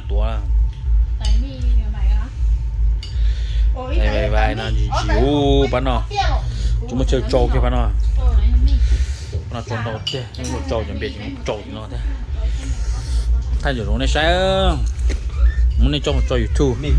Tuav. Vai vai no ntsis ntsis ub pab no. Tsis muaj chaw tsau kiag pab no. Pab no tsau ntau tiag, muaj tsau cov npias tsis muaj tsau no thiab. Thaij ntawm zoov nej saib, muab nej coj mus tso YouTube. Hnub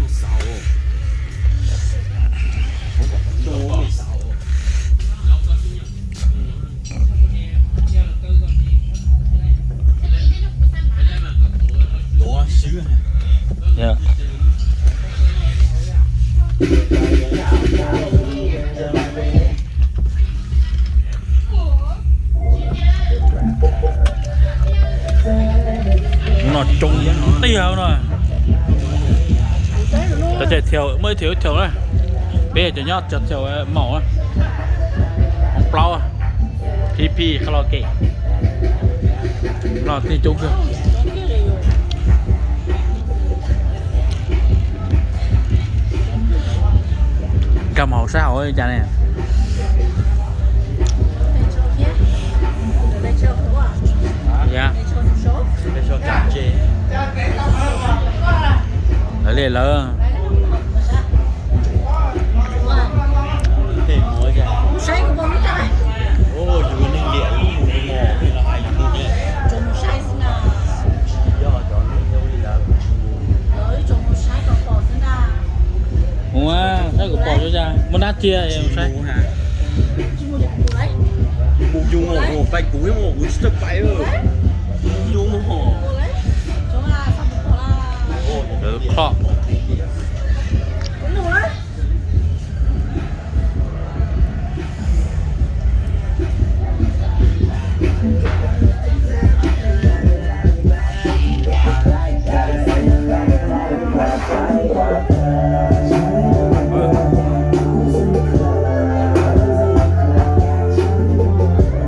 no coob tiag no. Cov cai thiaus muaj ib thiaus ib thiaus na. Peb cov nyob cov thiaus maum, hoob plaub, P P karaoke. No tij coob kawg. Nkag mus hauv sab hauv li cas ne? Lawv li lawv. Ua, saib kuv pom zoo cas muaj dab tsi es saib. Mus yus mus pais kuv, kuv tsis tau pais. Yus mus. Lawv clock.